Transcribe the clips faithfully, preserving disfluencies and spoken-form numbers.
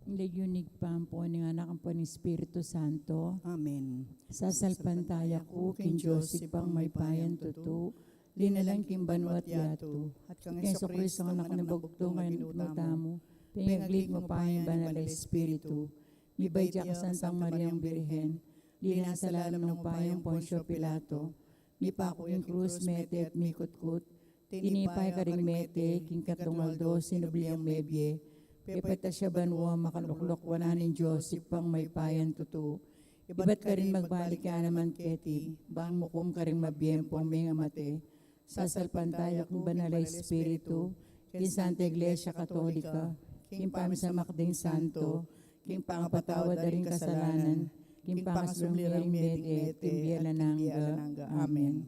Ing lagyu ning Ibpa, ampo ning Anak, ampo ning Espiritu Santo. Amen. Sasalpantaya ku king Dios, Ibpang mayupayang tutu, linalang king banua't yatu, at kang Jesucristo, Anak nang bugtung, a Ginu tamu, pengagli mu pa ing Banal a Espiritu, mibait ya king Santa Mariang Birhen, linasa lalam ning upayang Poncio Pilato, mipaku king krus, mete at mikutkut, tinipa ya karing mete, king katlung aldo sinubli yang mebie, pepaitas ya banua, makaluklok wanan ning Dios Ibpang mayupayang tutu. Ibat karin magbalik ya naman keti, bang mukum karing mabie ampong mengamate. Sasalpantaya ku king Banal a Espiritu, king Santa Iglesia Katolika, king pamisamak ding santo, king pangapatawad da ring kasalanan, king pangasubli rang mie ding mete, king bie alang angga. Amen.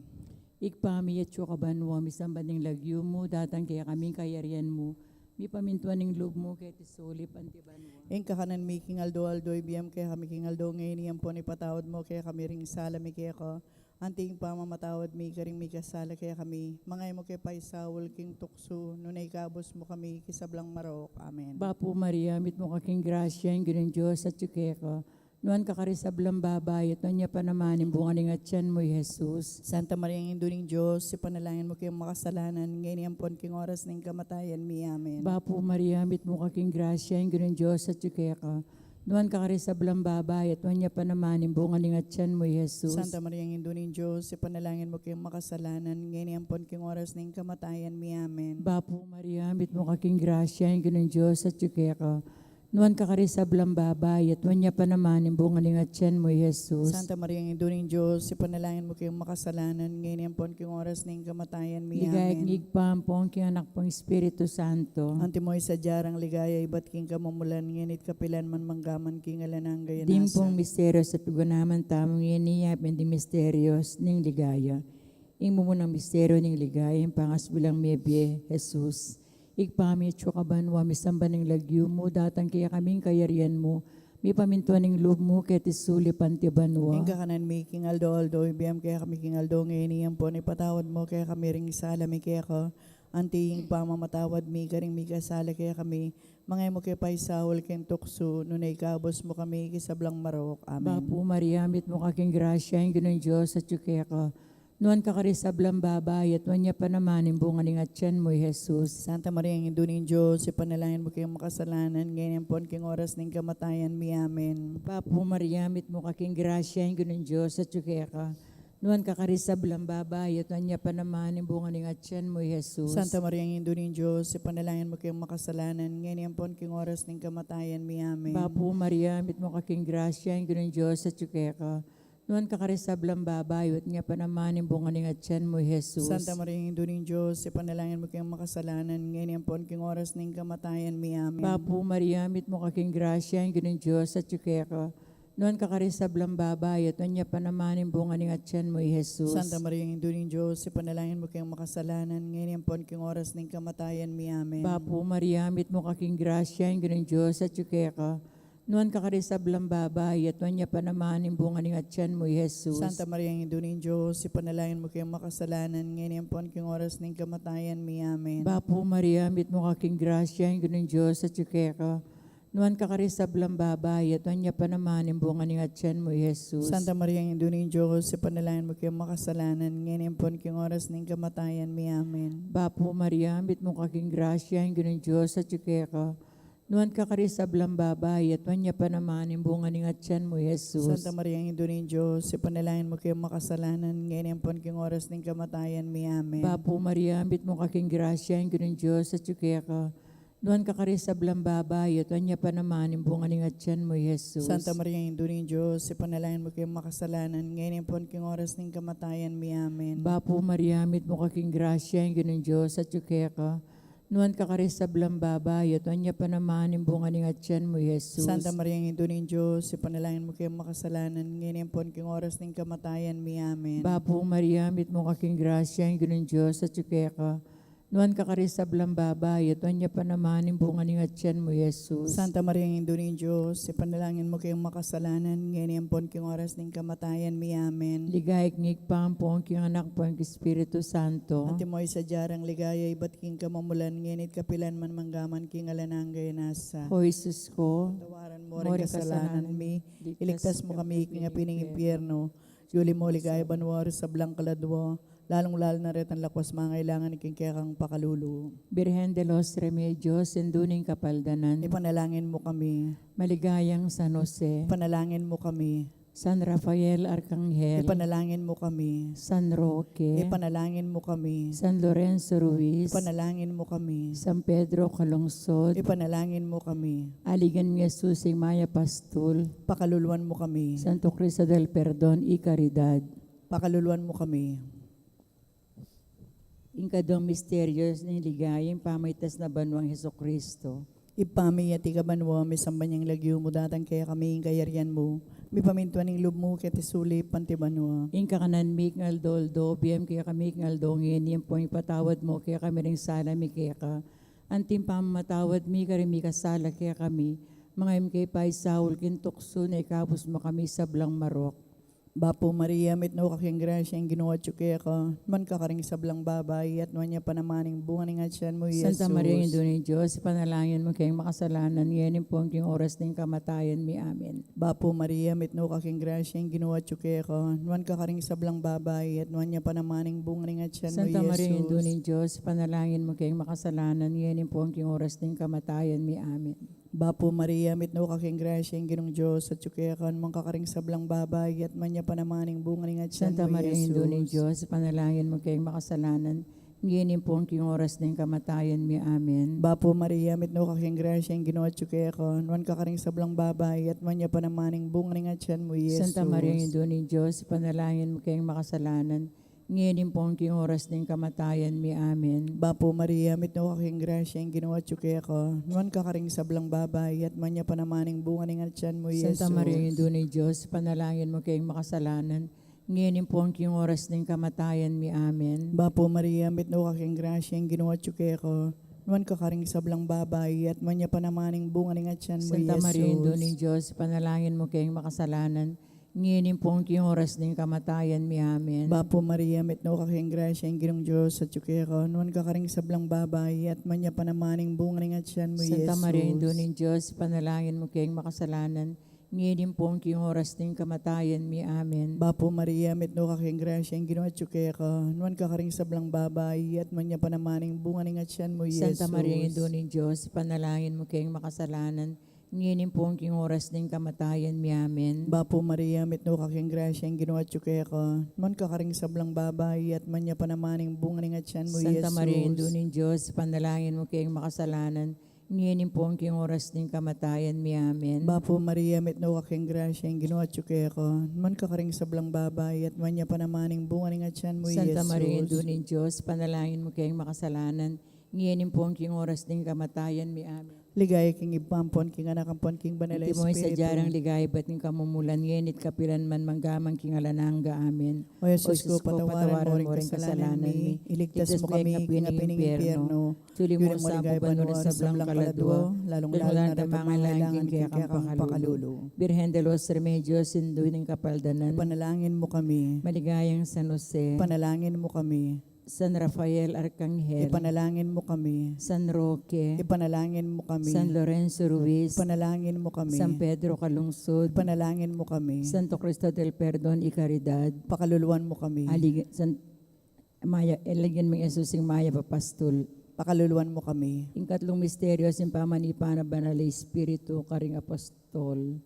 Ibpa mi, atsu ka banua, misamban ya ing lagyu mu, datang kekami ing kayarian mu, mipamintuan ing lub mu keti sulip anti banua. Ing kakanan mi king aldo-aldo ibie mu kekami king aldo ngeni, ampon ipatawad mu kekami ring sala mi keka, anti ing pamamatawad mi karing mikasala kekami. Manga e mu ke paisaul king tuksu, nune ikabus mu kami king sablang marok. Amen. Bapu Maria, mitmu ka king grasya, ing Ginung Dios atyu keka. Nuan ka karing sablang babai, at nuan ya pa naman ing bunga ning atyan mu, i Jesus. Santa Maria, Indu ning Dios, ipanalangin mu keng makasalanan, ngeni ampon king oras ning kamatayan mi. Amen. Bapu Maria, mitmu ka king grasya, ing Ginung Dios atyu keka. Nuan ka karing sablang babai, at nuan ya pa naman ing bunga ning atyan mu, i Jesus. Santa Maria, Indu ning Dios, ipanalangin mu keng makasalanan, ngeni ampon king oras ning kamatayan mi. Amen. Bapu Maria, mitmu ka king grasya, ing Ginung Dios atyu keka. Nuan ka karing sablang babai, at nuan ya pa naman ing bunga ning atyan mu, i Jesus. Santa Maria, Indu ning Dios, ipanalangin mu keng makasalanan, ngeni ampon king oras ning kamatayan mi. Ligaya king Ibpa, ampon king Anak, ampon Espiritu Santo. Antimo ing sadya rang ligaya ibat king kamumulan, ngeni't kapilan man, manggaman king alang angga. Ding pung misterios a piganakan tamu ngeni, yapin ding misterios ning ligaya. Ing mumunang misterio ning ligaya, ing pangasubli lang mebie, Jesus. Ibpa mi, atsu ka banua, misamban ing lagyu mu, datang kekami ing kayarian mu, mipamintuan ing lub mu keti sulip anti banua. Ing kakanan mi king aldo-aldo ibie mu kekami king aldo ngeni, ampon ipatawad mu kekami ring sala mi keka, anti ing pamamatawad mi karing mikasala kekami. Manga e mu ke paisaul king tuksu, nune ikabus mu kami king sablang marok. Amen. Bapu Maria, mitmu ka king grasya, ing Ginung Dios atyu keka. Nuan ka karing sablang babai, at nuan ya pa naman ing bunga ning atyan mu, i Jesus. Santa Maria, Indu ning Dios, ipanalangin mu keng makasalanan, ngeni ampon king oras ning kamatayan mi. Amen. Bapu Maria, mitmu ka king grasya, ing Ginung Dios atyu keka. Nuan ka karing sablang babai, at nuan ya pa naman ing bunga ning atyan mu, i Jesus. Santa Maria, Indu ning Dios, ipanalangin mu keng makasalanan, ngeni ampon king oras ning kamatayan mi. Amen. Bapu Maria, mitmu ka king grasya, ing Ginung Dios atyu keka. Nuan ka karing sablang babai, at nuan ya pa naman ing bunga ning atyan mu, i Jesus. Santa Maria, Indu ning Dios, ipanalangin mu keng makasalanan, ngeni ampon king oras ning kamatayan mi. Amen. Bapu Maria, mitmu ka king grasya, ing Ginung Dios atyu keka. Nuan ka karing sablang babai, at nuan ya pa naman ing bunga ning atyan mu, i Jesus. Santa Maria, Indu ning Dios, ipanalangin mu keng makasalanan, ngeni ampon king oras ning kamatayan mi. Amen. Bapu Maria, mitmu ka king grasya, ing Ginung Dios atyu keka. Nuan ka karing sablang babai, at nuan ya pa naman ing bunga ning atyan mu, i Jesus. Santa Maria, Indu ning Dios, ipanalangin mu keng makasalanan, ngeni ampon king oras ning kamatayan mi. Amen. Bapu Maria, mitmu ka king grasya, ing Ginung Dios atyu keka. Nuan ka karing sablang babai, at nuan ya pa naman ing bunga ning atyan mu, i Jesus. Santa Maria, Indu ning Dios, ipanalangin mu keng makasalanan, ngeni ampon king oras ning kamatayan mi. Amen. Bapu Maria, mitmu ka king grasya, ing Ginung Dios atyu keka. Nuan ka karing sablang babai, at nuan ya pa naman ing bunga ning atyan mu, i Jesus. Santa Maria, Indu ning Dios, ipanalangin mu keng makasalanan, ngeni ampon king oras ning kamatayan mi. Amen. Bapu Maria, mitmu ka king grasya, ing Ginung Dios atyu keka. Nuan ka karing sablang babai, at nuan ya pa naman ing bunga ning atyan mu, i Jesus. Santa Maria, Indu ning Dios, ipanalangin mu keng makasalanan, ngeni ampon king oras ning kamatayan mi. Amen. Bapu Maria, mitmu ka king grasya, ing Ginung Dios atyu keka. Nuan ka karing sablang babai, at nuan ya pa naman ing bunga ning atian mu, Jesus. Santa Maria, Indu ning Dios, ipanalangin mu keng makasalanan, ngeni ampon king oras ning kamatayan mi. Amen. Bapu Maria, mitmu ka king grasya, ing Ginung Dios atyu keka. Nuan ka karing sablang babai, at nuan ya pa naman ing bunga ning atian mu, Jesus. Santa Maria, Indu ning Dios, ipanalangin mu keng makasalanan, ngeni ampon king oras ning kamatayan mi. Amen. Ligaya king Ibpa, ampon king Anak, ampon king Espiritu Santo. Antimo ing sadya rang ligaya ibat king kamumulan, ngeni't kapilan man, manggaman king alang angga. Nasa. O Jesus ko, patawaran mu ring kasalanan mi, iligtas mu kami king api ning impyerno, yuli mu king ligaya banua ring sablang kaladua, lalung-lalu na retang lakwas mangailangan king kekang pakalulu. Birhen de los Remedios, Indu ning Kapaldanan. Ipanalangin mu kami. Maligayang San Jose. Ipanalangin mu kami. San Rafael Arkanghel. Ipanalangin mu kami. San Roque. Ipanalangin mu kami. San Lorenzo Ruiz. Ipanalangin mu kami. San Pedro Calungsod. Ipanalangin mu kami. Aligan mi Jesus ing mayap a pastul. Pakaluluan mu kami. Santo Cristo del Perdon y Caridad. Pakaluluan mu kami. Ing kaduang misteryo ning ligaya, ing pamaitas na banua nang Jesucristo. Ibpa mi, atiu ka banua, misamban ya ing lagyu mu, datang kekami ing kayarian mu, mipamintuan ing lub mu keti sulip anti banua. Ing kakanan mi king aldo-aldo, ibie mu kekami king aldo ngeni, ampon ipatawad mu kekami ring sala mi keka, anti ing pamamatawad mi karing mikasala kekami. Manga e mu ke paisaul king tuksu, nune ikabus mu kami king sablang marok. Bapu Maria, mitmu ka king grasya, ing Ginu atyu keka. Nuan ka karing sablang babai, at nuan ya pa naman ing bunga ning atian mu, Santa Maria, Jesus. Indu ning Dios, ipanalangin mu keng makasalanan, ngeni ampon king oras ning kamatayan mi. Amen. Bapu Maria, mitmu ka king grasya, ing Ginu atyu keka. Nuan ka karing sablang babai, at nuan ya pa naman ing bunga ning atian mu, Santa Maria, Indu Jesus. Ning Dios, ipanalangin mu keng makasalanan, ngeni ampon king oras ning kamatayan mi. Amen. Bapu Maria, mitmu ka king grasya, ing Ginung Dios atyu keka, nuan ka karing sablang babai, at nuan ya pa naman ing bunga ning atian mu, Jesus. Santa Maria, Indu ning Dios, ipanalangin mu keng makasalanan, ngeni ampon king oras ning kamatayan mi. Amen. Bapu Maria, mitmu ka king grasya, ing Ginu atyu keka, nuan ka karing sablang babai, at nuan ya pa naman ing bunga ning atian mu, Jesus. Santa Maria, Indu ning Dios, ipanalangin mu keng makasalanan, ngeni ampon king oras ning kamatayan mi. Amen. Bapu Maria, mitmu ka king grasya, ing Ginu atyu keka. Nuan ka karing sablang babai, at nuan ya pa naman ing bunga ning atian mu, Santa Maria, Jesus. Indu ning Dios, ipanalangin mu keng makasalanan, ngeni ampon king oras ning kamatayan mi. Amen. Bapu Maria, mitmu ka king grasya, ing Ginu atyu keka. Nuan ka karing sablang babai, at nuan ya pa naman ing bunga ning atian mu, Santa Maria, Indu Jesus. Ning Dios, ipanalangin mu keng makasalanan, ngeni ampon king oras ning kamatayan mi. Amen. Bapu Maria, mitmu ka king grasya, ing Ginung Dios atyu keka, nuan ka karing sablang babai, at nuan ya pa naman ing bunga ning atian mu, Santa Maria, Jesus. Indu ning Dios, ipanalangin mu keng makasalanan, ngeni ampon king oras ning kamatayan mi. Amen. Bapu Maria, mitmu ka king grasya, ing Ginu atyu keka, nuan ka karing sablang babai, at nuan ya pa naman ing bunga ning atian mu, Santa Maria, Jesus. Indu ning Dios, ipanalangin mu keng makasalanan, ngeni ampon king oras ning kamatayan mi. Amen. Bapu Maria, mitmu ka king grasya, ing Ginu atyu keka, nuan ka karing sablang babai, at nuan ya pa naman ing bunga ning atian mu, Santa Maria, Jesus. Indu ning Dios, ipanalangin mu keng makasalanan, ngeni ampon king oras ning kamatayan mi. Amen. Bapu Maria, mitmu ka king grasya, ing Ginu atyu keka, nuan ka karing sablang babai, at nuan ya pa naman ing bunga ning atian mu, Santa Maria, Jesus. Indu ning Dios, ipanalangin mu keng makasalanan, ngeni ampon king oras ning kamatayan mi. Amen. Ligaya king Ibpa, ampon king Anak, ampon king Banal a Espiritu. Antimo ing sadya rang ligaya ibat king kamumulan, ngeni't kapilan man, manggaman king alang angga. Amen. O Jesus ko, patawaran mu ring kasalanan mi, iligtas mu kami king api ning impyerno, yuli mu king sablang banua ring sablang kaladua, lalung-lalu na retang mangailangan king kekang pakalulu. Birhen de los Remedios, Indu ning Kapaldanan. Ipanalangin mu kami. Maligayang San Jose. Ipanalangin mu kami. San Rafael Arkanghel. Ipanalangin mu kami. San Roque. Ipanalangin mu kami. San Lorenzo Ruiz. Ipanalangin mu kami. San Pedro Calungsod. Ipanalangin mu kami. Santo Cristo del Perdon y Caridad. Pakaluluan mu kami. Alig-, San, Maya, aligan ming Jesus ing mayap a pastul. Pakaluluan mu kami. Ing katlung misteryo, ing pamanipa na Banal a Espiritu karing apostol.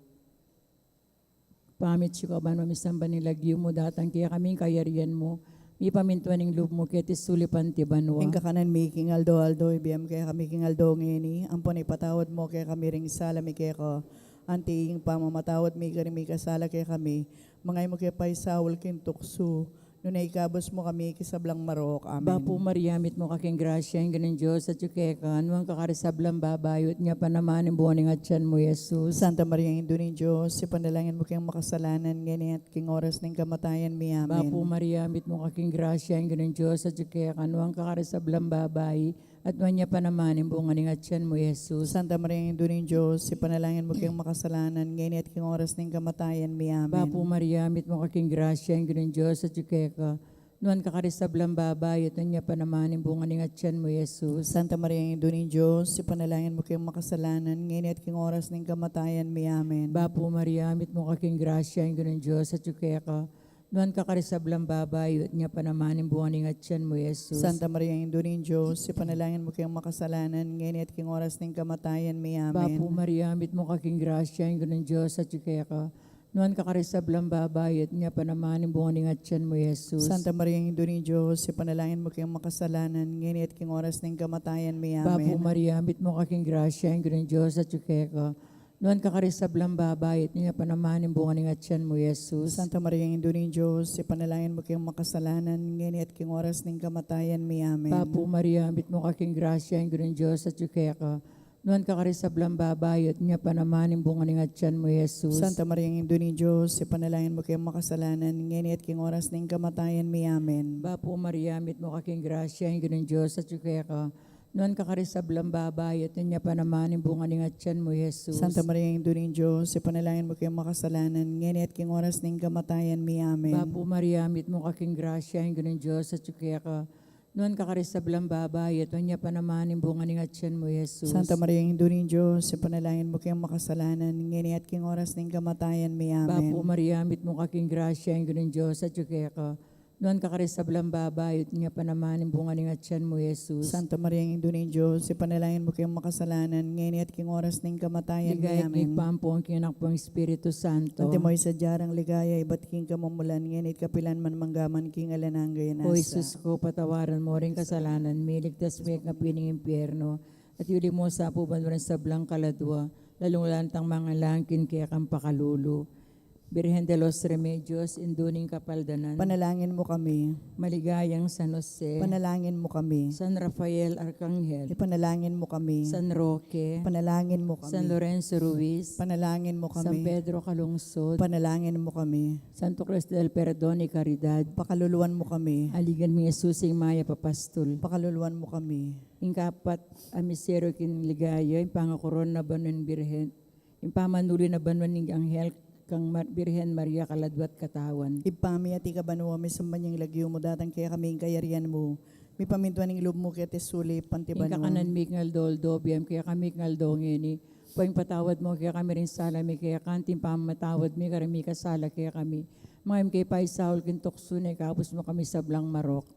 Ibpa mi atsu ka banua, misamban ing lagyu mu, datang kekami ing kayarian mu, mipamintuan ing lub mu keti sulip anti banua. Ing kakanan mi king aldo-aldo, ibie mu kekami king aldo ngeni, ampon ipatawad mu kekami ring sala mi keka, anti ing pamamatawad mi karing mikasala kekami, manga e mu ke paisaul king tuksu, Nune ikabus mu kami king sablang marok. Amen. Bapu Maria, mitmu ka king grasya, ing Ginung Dios atyu keka, nuan ka karing sablang babai, at nuan ya pa naman ing bunga ning atyan mu, Jesus. Santa Maria, Indu ning Dios, ipanalangin mu keng makasalanan, ngeni at king oras ning kamatayan mi. Amen. Bapu Maria, mitmu ka king grasya, ing Ginung Dios atyu keka, nuan ka karing sablang babai, at nuan ya pa naman ing bunga ning atyan mu, Jesus. Santa Maria, Indu ning Dios, ipanalangin mu keng makasalanan, ngeni at king oras ning kamatayan mi. Amen. Bapu Maria, mitmu ka king grasya, ing Ginung Dios atyu keka, nuan ka karing sablang babai, at nuan ya pa naman ing bunga ning atyan mu, Jesus. Santa Maria, Indu ning Dios, ipanalangin mu keng makasalanan, ngeni at king oras ning kamatayan mi. Amen. Bapu Maria, mitmu ka king grasya, ing Ginung Dios atyu keka, nuan ka karing sablang babai, at nuan ya pa naman ing bunga ning atyan mu, Jesus. Santa Maria, Indu ning Dios, ipanalangin mu keng makasalanan, ngeni at king oras ning kamatayan mi. Amen. Bapu Maria, mitmu ka king grasya, ing Ginung Dios atyu keka, nuan ka karing sablang babai, at nuan ya pa naman ing bunga ning atyan mu, Jesus. Santa Maria, Indu ning Dios, ipanalangin mu keng makasalanan, ngeni at king oras ning kamatayan mi. Amen. Bapu Maria, mitmu ka king grasya, ing Ginung Dios atyu keka, nuan ka karing sablang babai, at nuan ya pa naman ing bunga ning atyan mu, Jesus. Santa Maria, Indu ning Dios, ipanalangin mu keng makasalanan, ngeni at king oras ning kamatayan mi. Amen. Bapu Maria, mitmu ka king grasya, ing Ginung Dios atyu keka, nuan ka karing sablang babai, at nuan ya pa naman ing bunga ning atyan mu, Jesus. Santa Maria, Indu ning Dios, ipanalangin mu keng makasalanan, ngeni at king oras ning kamatayan mi. Amen. Bapu Maria, mitmu ka king grasya, ing Ginung Dios atyu keka, nuan ka karing sablang babai, at nuan ya pa naman ing bunga ning atyan mu, Jesus. Santa Maria, Indu ning Dios, ipanalangin mu keng makasalanan, ngeni at king oras ning kamatayan mi. Amen. Bapu Maria, mitmu ka king grasya, ing Ginung Dios atyu keka, nuan ka karing sablang babai, at nuan ya pa naman ing bunga ning atyan mu, Jesus. Santa Maria, Indu ning Dios, ipanalangin mu keng makasalanan, ngeni at king oras ning kamatayan mi. Amen. Bapu Maria, mitmu ka king grasya, ing Ginung Dios atyu keka, nuan ka karing sablang babai, at nuan ya pa naman ing bunga ning atyan mu, Jesus. Santa Maria, Indu ning Dios, ipanalangin mu keng makasalanan, ngeni at king oras ning kamatayan mi. Ligaya king Ibpa, ampo king Anak, ampo king Espiritu Santo. Antimo ing sadya rang ligaya, ibat king kamumulan, ngeni at kapilan man, mangga man king alang angga. O Jesus ku, patawaran mu ring kasalanan mi, iligtas mu kami king api ning impyerno, at iuli mu sa king banua ring sablang kaladua, lalung-lalu na ring mangailangan king kekang pakalulu. Birhen de los Remedios, Indu ning Kapaldanan. Panalangin mu kami. Maligayang San Jose. Panalangin mu kami. San Rafael Arkanghel. Ipanalangin mu kami. San Roque. Panalangin mu kami. San Lorenzo Ruiz. Panalangin mu kami. San Pedro Calungsod. Panalangin mu kami. Santo Cristo del Perdon y Caridad. Pakaluluan mu kami. Aligan mi Jesus, ing mayap a pastul. Pakaluluan mu kami. Ing kapat a misteryo king ligaya, ing pangakorona banua ning Birhen, ing pamanuli na banua ning anghel kang Mar-, Birhen Maria kaladua at katawan. Ibpa mi, atiu ka banua, misamban ya ing lagyu mu, datang kekami ing kayarian mu, mipamintuan ing lub mu keti sulip anti banua. Ing kakanan mi king aldo-aldo, ibie mu kekami king aldo ngeni, at ipatawad mu kekami ring sala mi keka, anti ing pamamatawad mi karing mikasala kekami. Manga e mu ke paisaul king tuksu, nune ikabus mu kami king sablang marok.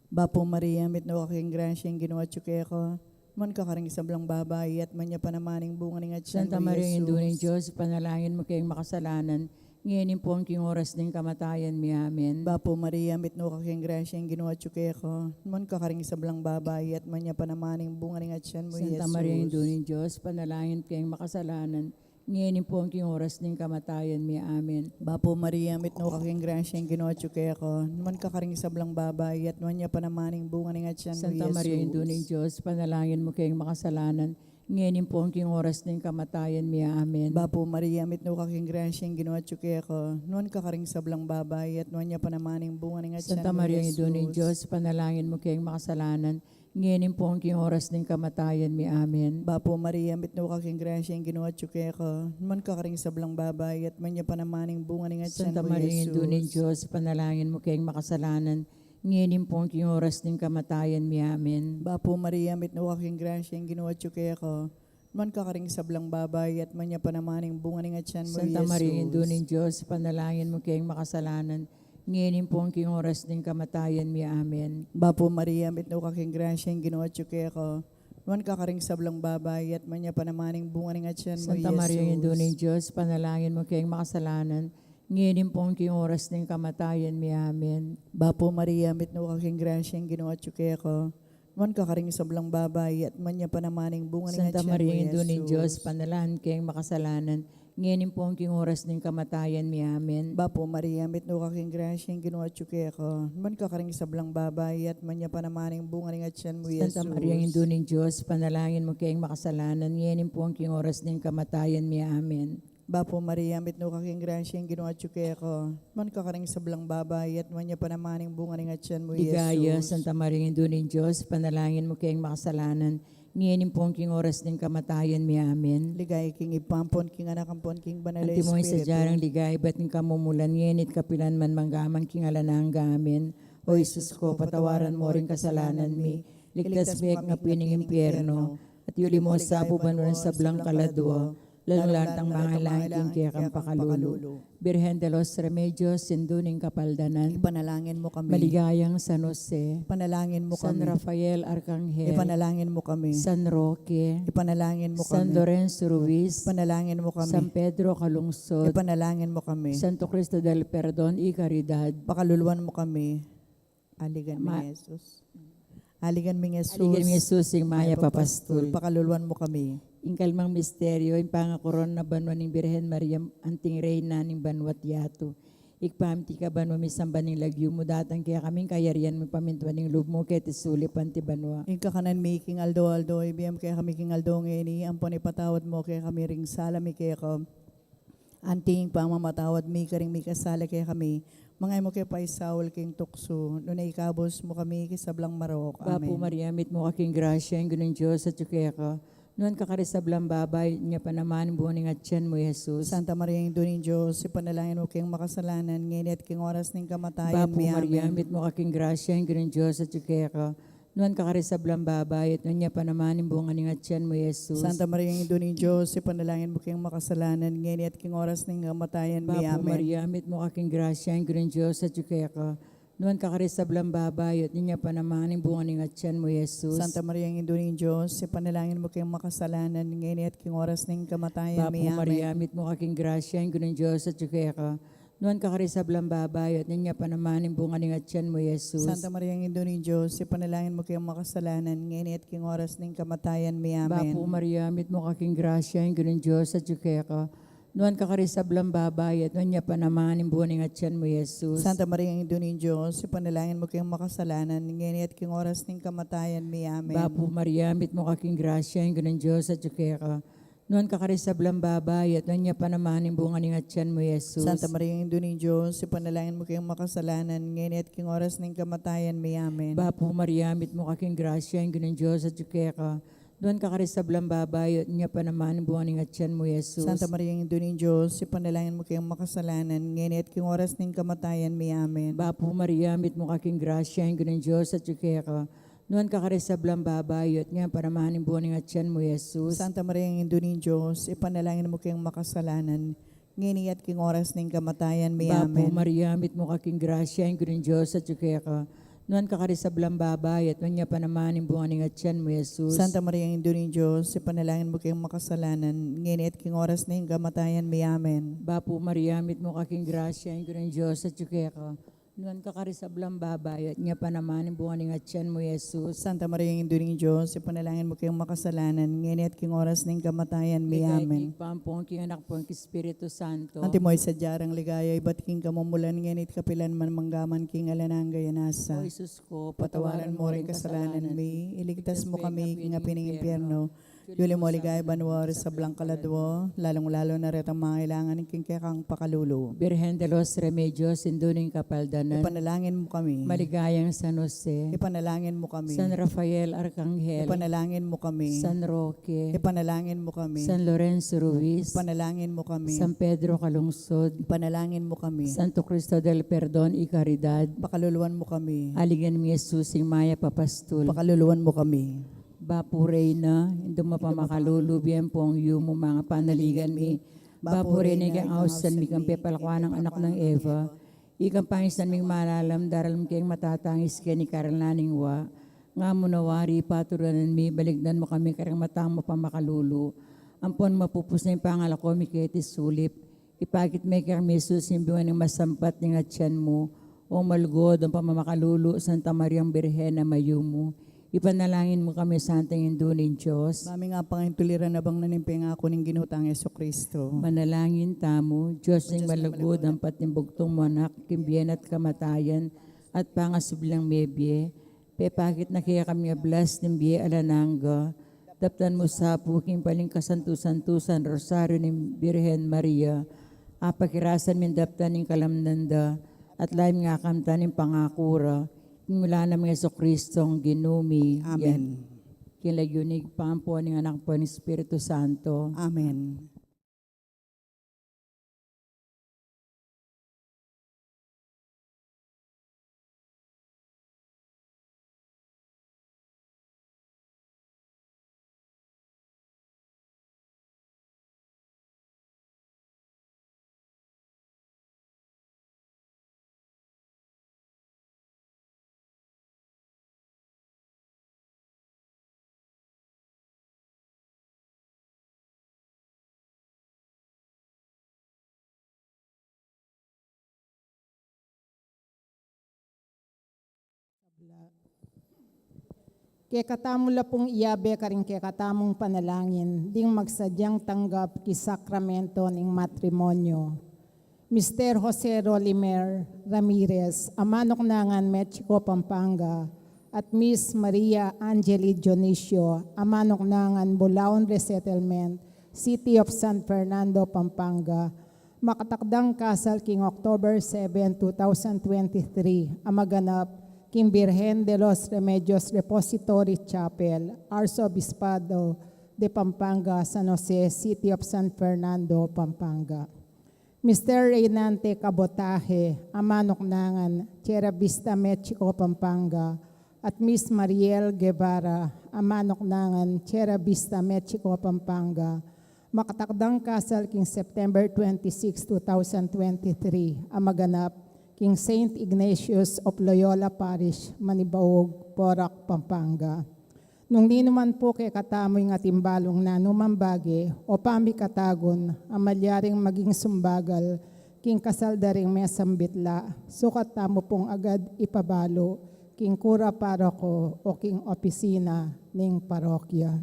Bapu Maria, mitmu ka king grasya, ing Ginu atyu keka. Nuan ka karing sablang babai, at nuan ya pa naman ing bunga ning atyan mu, Santa Maria, Indu ning Jesus. Dios, ipanalangin mu keng makasalanan, ngeni ampon king oras ning kamatayan mi. Amen. Bapu Maria, mitmu ka king grasya, ing Ginu atyu keka. Nuan ka karing sablang babai, at nuan ya pa naman ing bunga ning atyan mu, Santa Maria, Indu Jesus. Ning Dios, ipanalangin mu keng makasalanan, ngeni ampon king oras ning kamatayan mi. Amen. Bapu Maria, mitmu ka king grasya, ing Ginu atyu keka. Nuan ka karing sablang babai, at nuan ya pa naman ing bunga ning atyan mu, Santa Maria, Indu ning Jesus. Dios, ipanalangin mu keng makasalanan, ngeni ampon king oras ning kamatayan mi. Amen. Bapu Maria, mitmu ka king grasya, ing Ginu atyu keka. Nuan ka karing sablang babai, at nuan ya pa naman ing bunga ning atyan mu, Santa Maria, Indu ning Jesus. Dios, ipanalangin mu keng makasalanan, ngeni ampon king oras ning kamatayan mi. Amen. Bapu Maria, mitmu ka king grasya, ing Ginu atyu keka. Nuan ka karing sablang babai, at nuan ya pa naman ing bunga ning atyan mu, Santa Maria, Indu ning Jesus. Dios, ipanalangin mu keng makasalanan, ngeni ampon king oras ning kamatayan mi. Amen. Bapu Maria, mitmu ka king grasya, ing Ginu atyu keka. Nuan ka karing sablang babai, at nuan ya pa naman ing bunga ning atyan mu, Santa Maria, Indu Jesus. Ning Dios, ipanalangin mu keng makasalanan, ngeni ampon king oras ning kamatayan mi. Amen. Bapu Maria, mitmu ka king grasya, ing Ginu atyu keka. Nuan ka karing sablang babai, at nuan ya pa naman ing bunga ning atyan mu, Santa Maria, Indu ning Jesus. Dios, ipanalangin mu keng makasalanan, ngeni ampon king oras ning kamatayan mi. Amen. Bapu Maria, mitmu ka king grasya, ing Ginu atyu keka. Nuan ka karing sablang babai, at nuan ya pa naman ing bunga ning atyan mu, Santa Maria, Indu ning Dios, Jesus. Ipanalangin mu keng makasalanan, ngeni ampon king oras ning kamatayan mi. Amen. Bapu Maria, mitmu ka king grasya, ing Ginu atyu keka. Nuan ka karing sablang babai, at nuan ya pa naman ing bunga ning atyan mu, Santa Jesus. Maria, Indu ning Dios, ipanalangin mu keng makasalanan, ngeni ampon king oras ning kamatayan mi. Amen. Bapu Maria, mitmu ka king grasya, ing Ginu atyu keka. Nuan ka karing sablang babai, at nuan ya pa naman ing bunga ning atyan mu, Ligaya, Jesus. Santa Maria, Indu ning Dios, ipanalangin mu keng makasalanan, ngeni ampon king oras ning kamatayan mi. Amen. Ligaya king Ibpa, ampon king Anak, ampon king Banal a Espiritu. Antimo ing sadya nang ligaya, ibat king kamumulan, ngeni at kapilan man, mangga man king alang angga. Amen. O Jesus ko, patawaran mo ring kasalanan mi, iligtas mu kami king api ning impyerno, at yuli mu sa banua ring sablang kaladua, lalung-lalu na ring mangailangan king kekang pakalulu. Birhen de los Remedios, Indu ning Kapaldanan. Ipanalangin mu kami. Maligayang San Jose. Ipanalangin mu kami. San Rafael Arkanghel. Ipanalangin mu kami. San Roque. Ipanalangin mu kami. San Lorenzo Ruiz. Ipanalangin mu kami. San Pedro Calungsod. Ipanalangin mu kami. Santo Cristo del Perdon y Caridad. Pakaluluan mu kami. Aligan mi, Ma- Jesus. Aligan mi, Jesus. Aligan mi, Jesus, ing mayap a pastul. Pakaluluan mu kami. Ing kalmang misteryo, ing pangakorona banua ning Birhen Maria, anting Reyna ning banua't yatu. Ibpa mi, atiu ka banua, misamban ya ing lagyu mu, datang kekami ing kayarian mu, mipamintuan ing lub mu keti sulip anti banua. Ing kakanan mi king aldo-aldo, ibie mu kekami king aldo ngeni, ampon ipatawad mu kekami ring sala mi keka, anti ing pamamatawad mi karing mikasala kekami. Manga e mu ke paisaul king tuksu, nune ikabus mu kami king sablang marok. Bapu Maria, mitmu ka king grasya, ing Ginung Dios atyu keka. Nuan ka karing sablang babai, at nuan ya pa naman ing bunga ning atyan mu, Jesus. Santa Maria, Indu ning Dios, ipanalangin mu keng makasalanan, ngeni at king oras ning kamatayan mi. Amen. Bapu Maria, mitmu ka king grasya, ing Ginung Dios atyu keka. Nuan ka karing sablang babai, at nuan ya pa naman ing bunga ning atyan mu, Jesus. Santa Maria, Indu ning Dios, ipanalangin mu keng makasalanan, ngeni at king oras ning kamatayan mi. Amen. Bapu Maria, mitmu ka king grasya, ing Ginung Dios atyu keka. Nuan ka karing sablang babai, at nuan ya pa naman ing bunga ning atyan mu, Jesus. Santa Maria, Indu ning Dios, ipanalangin mu keng makasalanan, ngeni at king oras ning kamatayan mi. Amen. Bapu Maria, mitmu ka king grasya, ing Ginung Dios atyu keka. Nuan ka karing sablang babai, at nuan ya pa naman ing bunga ning atyan mu, Jesus. Santa Maria, Indu ning Dios, ipanalangin mu keng makasalanan, ngeni at king oras ning kamatayan mi. Amen. Bapu Maria, mitmu ka king grasya, ing Ginung Dios atyu keka. Nuan ka karing sablang babai, at nuan ya pa naman ing bunga ning atyan mu, Jesus. Santa Maria, Indu ning Dios, ipanalangin mu keng makasalanan, ngeni at king oras ning kamatayan mi. Amen. Bapu Maria, mitmu ka king grasya, ing Ginung Dios atyu keka. Nuan ka karing sablang babai, at nuan ya pa naman ing bunga ning atyan mu, Jesus. Santa Maria, Indu ning Dios, ipanalangin mu keng makasalanan, ngeni at king oras ning kamatayan mi. Amen. Bapu Maria, mitmu ka king grasya, ing Ginung Dios atyu keka. Nuan ka karing sablang babai, at nuan ya pa naman ing bunga ning atyan mu, Jesus. Santa Maria, Indu ning Dios, ipanalangin mu keng makasalanan, ngeni at king oras ning kamatayan mi. Amen. Bapu Maria, mitmu ka king grasya, ing Ginung Dios atyu keka. Nuan ka karing sablang babai, at nuan ya pa naman ing bunga ning atyan mu, Jesus. Santa Maria, Indu ning Dios, ipanalangin mu keng makasalanan, ngeni at king oras ning kamatayan mi. Bapu Amen. Maria, mitmu ka king grasya, ing Ginung Dios atyu keka. Nuan ka karing sablang babai, at nuan ya pa naman ing bunga ning atyan mu, Jesus. Santa Maria, Indu ning Dios, ipanalangin mu keng makasalanan, ngeni at king oras ning kamatayan mi. Amen. Bapu Maria, mitmu ka king grasya, ing Ginung Dios atyu keka. Nuan ka karing sablang babai, at nuan ya pa naman ing bunga ning atyan mu, Jesus. Santa Maria, Indu ning Dios, ipanalangin mu keng makasalanan, ngeni at king oras ning kamatayan mi. Ligaya Amen. King Ibpa, ampon king Anak, ampon king Espiritu Santo. Antimo ing sadya nang ligaya, ibat king kamumulan, ngeni at kapilan man, mangga man king alang angga. Amen. O Jesus ko, patawaran mu ring kasalanan mi, iligtas mu kami king api ning impyerno. Yuli mu king banua ring sablang kaladua, lalung-lalu na retang mangailangan king kekang pakalulu. Birhen de los Remedios, Indu ning Kapaldanan. Ipanalangin mu kami. Maligayang San Jose. Ipanalangin mu kami. San Rafael Arkanghel. Ipanalangin mu kami. San Roque. Ipanalangin mu kami. San Lorenzo Ruiz. Ipanalangin mu kami. San Pedro Calungsod. Ipanalangin mu kami. Santo Cristo del Perdon y Caridad. Pakaluluan mu kami. Aligan mi Jesus, ing mayap a pastul. Pakaluluan mu kami. Bapu Reyna, Indu mapamakalulu, bie ampong yumu, manga panaligan mi. Bapu Reyna, ikang ausan mi kang pepalakuan nang anak nang Eva, ikang pangisnan ming malalam, daralan mi keng matatangis keni kareng laning wa. Nga mu na wari, paturunan mi, balikdan mu kami kareng matang mapamakalulu, ampon mapupus na ing pangalako mi keti sulip. Ipakit me kekami Jesus, ing bunga ning masampat ning atyan mu. O malugud, o pamamakalulu, Santa Mariang Birhen a mayumu, Ipanalangin mu kami, Santang Indu ning Dios. Ba ming apang intuliran abang na ning pengaku ning Ginu tang Jesucristo. Manalangin tamu. Dios ning malugud, ampat ning bugtung mu Anak, king bie na at kamatayan, at pangasubling mebie, pepakit na kekami ablas ning bie alang angga, daptan mu sa pu king paling kasantu-santusan Rosario ning Birhen Maria, apakirasan ming daptan ning kalamnan da, at lalam ming akamtan ing pangaku ra, king ngalan nang Jesucristong Ginu mi. Amen. King lagyu ning Ibpa, ampo ning Anak, ampo ning Espiritu Santo. Amen. Kekatamu la pung iyabe karing kekatamung panalangin ding magsadyang tanggap king sakramento ning matrimonyo. Mister Jose Rolimer Ramirez, a manuknangan Mexico, Pampanga, at Miss Maria Angeli Dionisio, a manuknangan Bulaon Resettlement, City of San Fernando, Pampanga, makatakdang kasal king October seven, two thousand twenty-three, a maganap king Birhen de los Remedios Repository Chapel, Arzobispado de Pampanga, San Jose, City of San Fernando, Pampanga. Mister Reynante Cabotaje, a manuknangan Sierra Vista, Mexico, Pampanga, at Miss Mariel Guevara, a manuknangan Sierra Vista, Mexico, Pampanga, makatakdang kasal king September twenty-six, two thousand twenty-three, a maganap king Saint Ignatius of Loyola Parish, Manibaug, Porac, Pampanga. Nung ninuman pu kekatamu ing atin balung nanumang bage o pamikatagun a malyaring maging sumbagal king kasal da ring mesang bitla, sukat tamu pung agad ipabalu king kura paroko o king opisina ning parokya.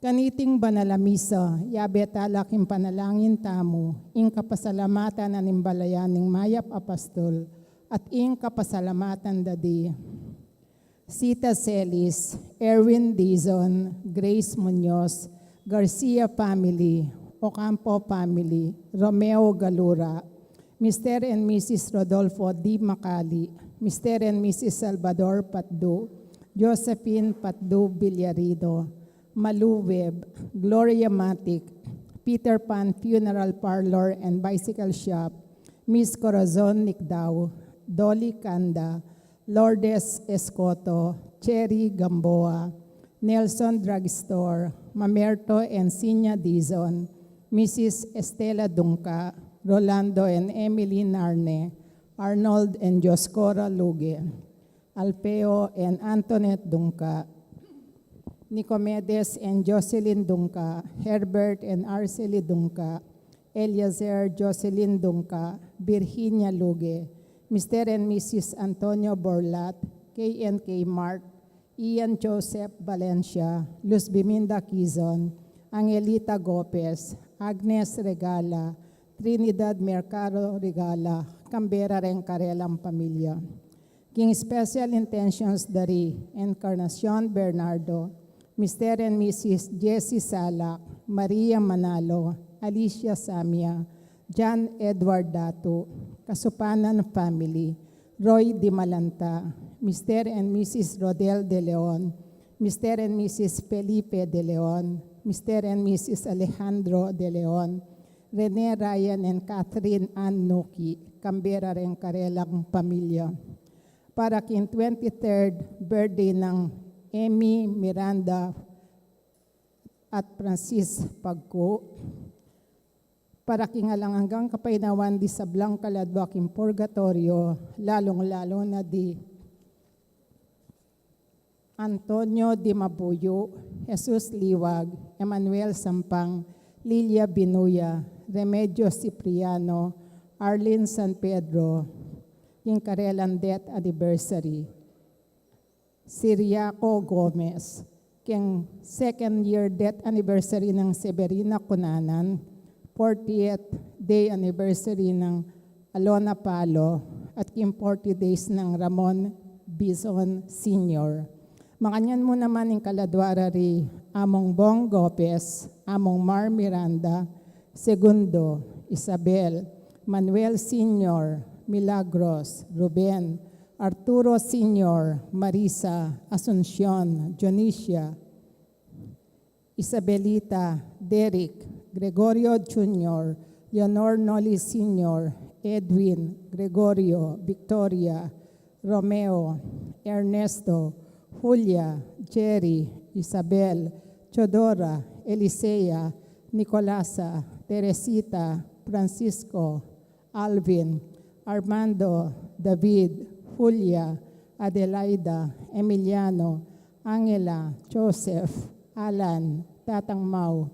Kaniting banal a misa, yabe tala king panalangin tamu ing kapasalamatan na ning balayan ning mayap a pastol at ing kapasalamatan da di Sita Celis, Erwin Dizon, Grace Muñoz, Garcia family, Ocampo family, Romeo Galura, Mister and Missus Rodolfo D. Macali, Mister and Missus Salvador Patdu, Josephine Patdu Villarido, Malu Webb, Gloria Matic, Peter Pan Funeral Parlor and Bicycle Shop, Miss Corazon Nicdao, Dolly Canda, Lourdes Escoto, Cherry Gamboa, Nelson Drugstore, Mamerto and Sinya Dizon, Missus Estela Dungca, Rolando and Emily Narne, Arnold and Dioscora Luge, Alpeo and Antoinette Dungca, Nicomedes and Jocelyn Dungca, Herbert and Arcely Dungca, Eliezer, Jocelyn Dungca, Virginia Luge, Mister and Missus Antonio Borlat, K and K Mark, Ian Joseph Valencia, Luz Biminda Quizon, Angelita Gopez, Agnes Regala, Trinidad Mercado Regala, kambe ra reng karelang pamilya. King special intentions da ri Encarnacion Bernardo, Mister and Missus Jessie Salak, Maria Manalo, Alicia Samia, John Edward Datu, Kasupanan family, Roy Dimalanta, Mister and Missus Rodel De Leon, Mister and Missus Felipe De Leon, Mister and Missus Alejandro De Leon, Rene, Ryan and Catherine Ann Nuki, kambe ra reng karelang pamilya. Para king twenty-third birthday nang Emmy Miranda at Francis Pagco, para king alang anggang kapaynawan di sablang kaladwa king purgatoryo, lalung-lalu na di Antonio Dimabuyu, Jesus Liwag, Emmanuel Sampang, Lilia Binuya, Remedios Cipriano, Arlene San Pedro, king karelang death anniversary. Siriaco Gomez, keng second year death anniversary nang Severina Cunanan, fortieth day anniversary nang Alona Palo, at king forty days nang Ramon Bison Senior. Makanyan mu naman ing kaladua ra ri Among Bong Gopez, Among Mar Miranda, Segundo, Isabel, Manuel Senior, Milagros, Ruben, Arturo Senior, Marisa, Asuncion, Dionisia, Isabelita, Derek, Gregorio Junior, Leonor Noli Senior, Edwin, Gregorio, Victoria, Romeo, Ernesto, Julia, Jerry, Isabel, Teodora, Elisea, Nicolasa, Teresita, Francisco, Alvin, Armando, David, Julia, Adelaida, Emiliano, Angela, Joseph, Alan, Tatang Mau,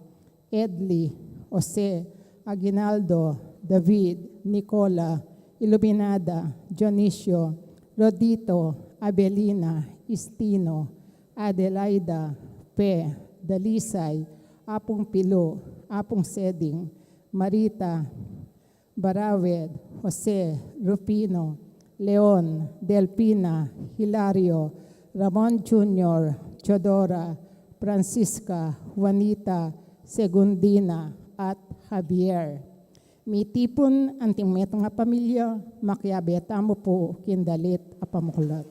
Edley, Jose, Aguinaldo, David, Nicola, Iluminada, Dionisio, Rodito, Abelina, Istino, Adelaida, Fe, Dalisay, Apung Pilu, Apung Seding, Marita, Barawed, Jose, Rufino, Leon, Delfina, Hilario, Ramon Junior, Teodora, Francisca, Juanita, Segundina, at Javier. Mitipun anting metung a pamilya, makiabe tamu pu king dalit a pamuklat.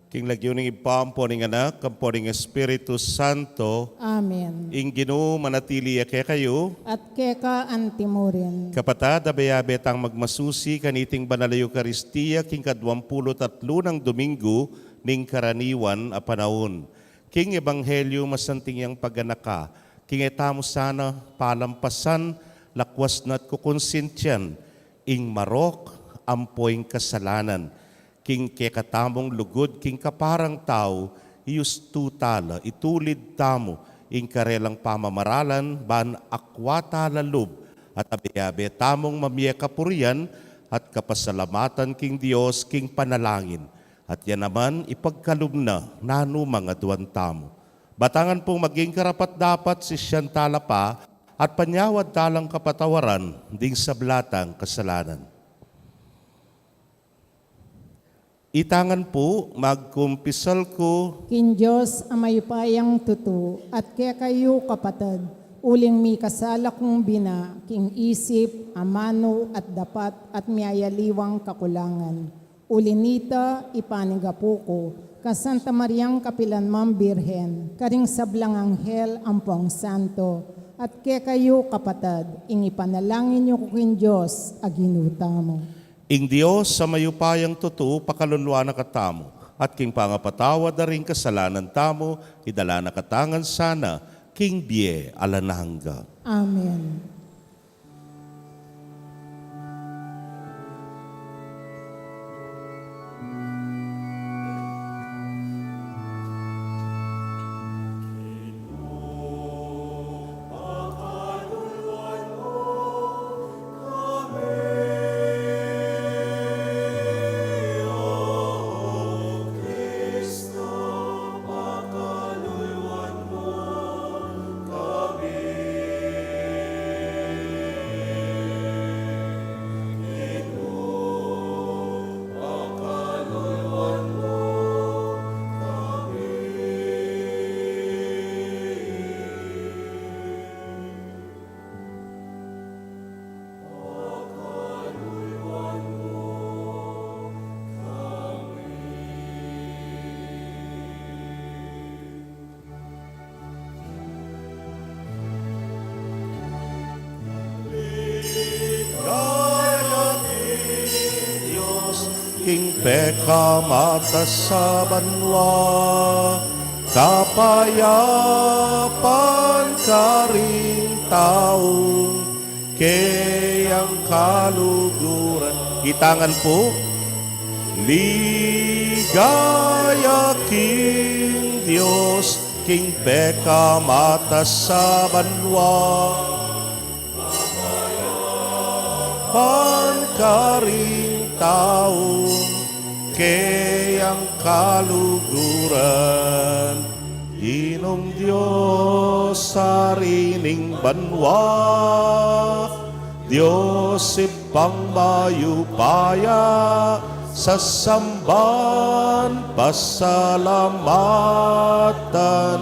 King lagyu ning Ibpa, ampo ning Anak, ampo ning Espiritu Santo. Amen. Ing Ginu manatili ya kekayu. At keka antimurin. Kapatad, abe-abe tang magmasusi kaniting banal a Eukaristia king kaduang pulu't atlu nang Domingo ning karaniwan a panaun. King Ebanghelyo masanting yang paganaka, king e tamu sana palampasan, lakwas na't kukonsintian ing marok ampo ing kasalanan. King kekatamung lugud king kaparang tau, iustu tala, itulid tamu ing karelang pamamaralan, ban akwa tala lub, at abe-abe tamung mamie kapurian at kapasalamatan king Dios king panalangin, at ya naman ipagkalub na nanu mang aduan tamu. Batangan pung maging karapat-dapat sisian tala pa, at panyawad talang kapatawaran ding sabla tang kasalanan. Itangan pu, magkumpisal ku king Dios a mayupayang tutu, at kekayu, kapatad, uling mikasala kung bina king isip, amanu, at dapat, at miyayaliwang kakulangan. Uli nita, ipanigapu ku kang Santa Mariang kapilanman Birhen, karing sablang anghel ampong santo, at kekayu, kapatad, ing ipanalangin yu ku king Dios a Ginu tamu. Ing Dios a mayupayang tutu pakaluluan na katamu, at king pangapatawad da ring kasalanan tamu, idala na katamu ngan sana king bie alang angga. Amen. Ligaya king Dios, king pekamatas a banua, kapayapan karing taung keyang kaluguran. Itangan pu. Ligaya king Dios, king pekamatas a banua, kapayapan karing taung keyang kaluguran. Ginung Dios, Ari ning banua, Dios Ibpang mayupaya, sasamban, pasalamatan,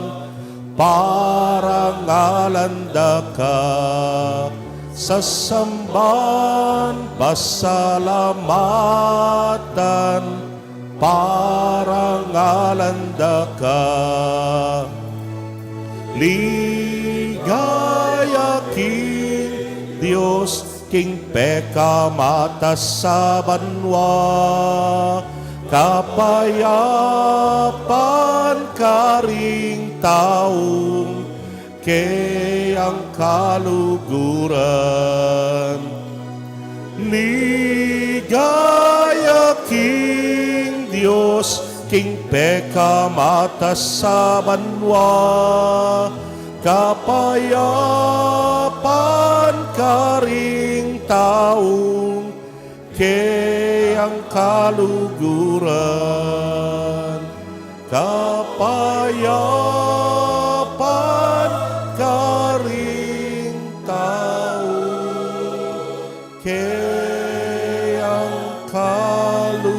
parangalan da ka. Sasamban, pasalamatan, parangalan da ka. Ligaya king Dios, king pekamatas a banua, kapayapan karing taung keyang kaluguran. Ligaya king Dios, king pekamatas a banua, kapayapan karing taung keyang kaluguran. Kapayapan karing taung keyang kaluguran.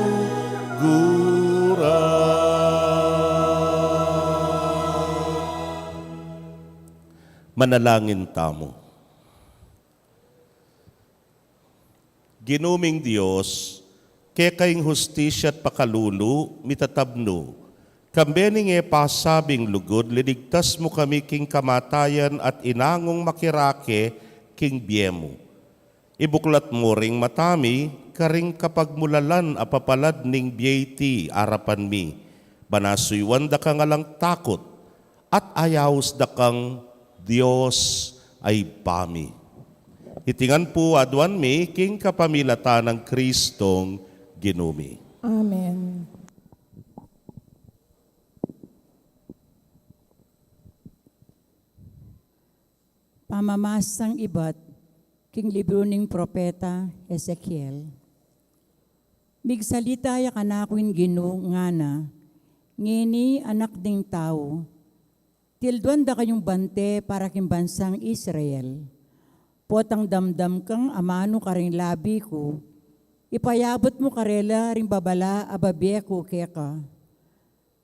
Manalangin tamu. Ginu ming Dios, Keka ing hustisya at pakalulu, mitatab nu. Kambe ning e pasabing lugud, liligtas mu kami king kamatayan at inangung makirake king bie mu. Ibuklat mu ring mata mi karing kapagmulalan a papalad ning bie iti arapan mi. Ban suyuan da kang alang takut, at ayaus da kang Dios a Ibpa mi. Iti ngan pu aduan mi king kapamilatan nang Kristong Ginu mi. Amen. Pamamasang ibat king libru ning propeta Ezekiel. Migsalita ya kanaku ing Ginu, ngana, ngeni, anak ning tau, tilduan da kayung bante para king bansang Israel. Potang damdam kang amanu karing labi ku, ipayabut mu karela ring babala a babie ku keka.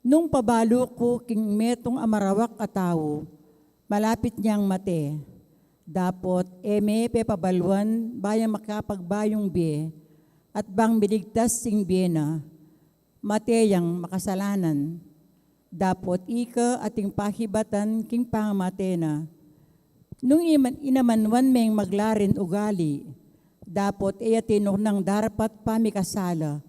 Nung pabalu ku king metung a marawak a tau, malapit neng mate. Dapot e me pepabaluan ba yang makapagbayung bie, at bang miligtas ing bie na, mate yang makasalanan. Dapot ika ating pakibatan king pangamate na. Nung iman-, inamanuan meng maglarin ugali, dapot e ya tinuknang darapat pamikasala,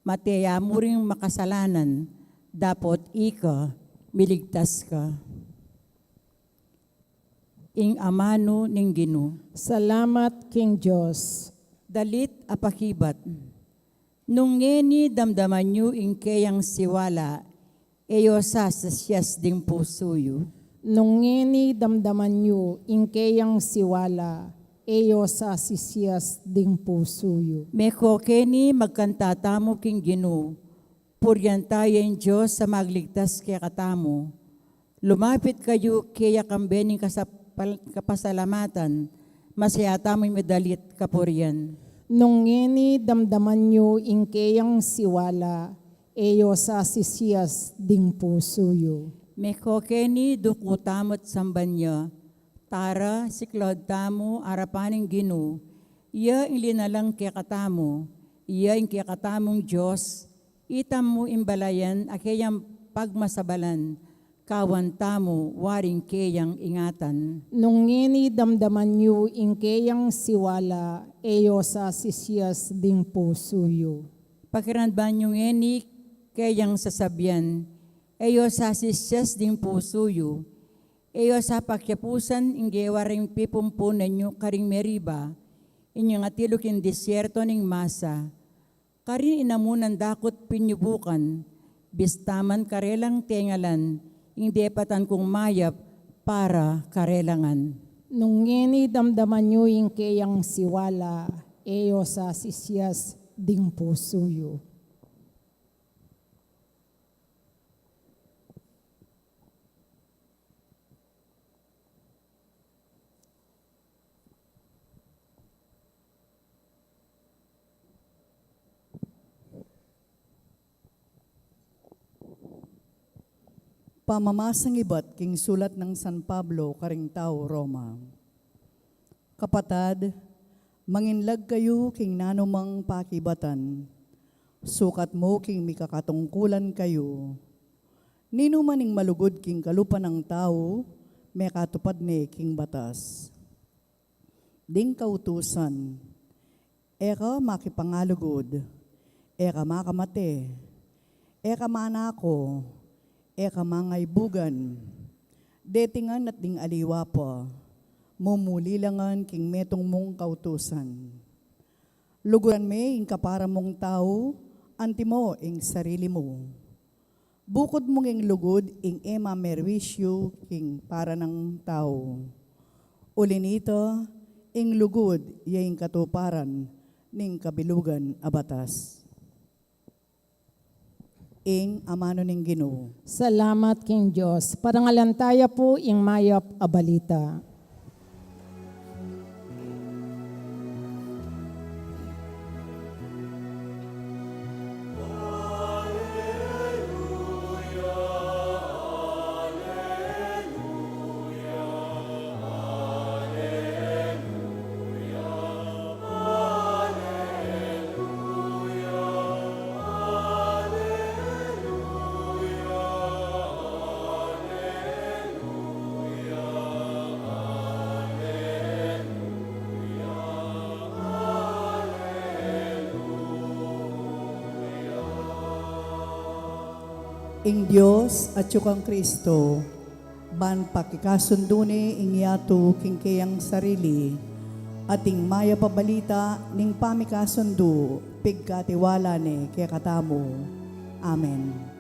mate ya mu ring makasalanan, dapot ika miligtas ka. Ing amanu ning Ginu. Salamat king Dios. Dalit a pakibat. Nung ngeni damdaman yu ing keyang siwala, e yo sasisias ding pusu yu. Nung ngeni damdaman yu ing keyang siwala, e yo sasisias ding pusu yu. Meko keni magkanta tamu king Ginu, purian taya ing Dios a magligtas kekatamu. Lumapit kayu keya kambe ning kasapal-, kapasalamatan, masaya tamu ing madalit kapurian. Nung ngeni damdaman yu ing keyang siwala, e yo sasisias ding pusu yu. Meko keni duku tamu at samban ya, tara, siklaud tamu arapan ning Ginu, iya ing linalang kekatamu, iya ing kekatamung Dios, itamu ing balayan a keyang pagmasabalan, kawan tamu waring keyang ingatan. Nung ngeni damdaman yu ing keyang siwala, e yo sasisias ding pusu yu. Pakiramdaman yu ngeni keyang sasabian, e yo sasisias ding pusu yu, e yo sa pakiapusan ing gewa ring pipumpunan yu karing Meriba, inyang atilu king desierto ning Masa. Karin inamunan dakut pinyubukan, bista man karelang tengalan, ing depatan kung mayap para karela ngan. Nung ngeni damdaman yu ing keyang siwala, e yo sasisias ding pusu yu. Pamamasang ibat king sulat nang San Pablo karing tau Roma. Kapatad, manginlag kayu king nanumang pakibatan, sukat mu king mikakatungkulan kayu. Ninu man ing malugud king kalupa nang tau, mekatupad ne king batas. Ding kautusan, e ka makipangalugud, e ka makamate, e ka manako, e ka mangaibugan. Deti ngan at ding aliwa pa, mumuli la ngan king metung mung kautusan. Luguran me ing kapara mung tau, antimo ing sarili mu. Bukud mung ing lugud ing e mamerwisyu king para nang tau. Uli nita, ing lugud ya ing katuparan ning kabilugan a batas. Ing amanu ning Ginu. Salamat king Dios. Parangalan taya pu ing mayap a balita. Ing Dios atyu kang Kristo, ban pakikasundu ne ing yatu king keyang sarili, at ing mayap a balita ning pamikasundu, pigkatiwala ne kekatamu. Amen.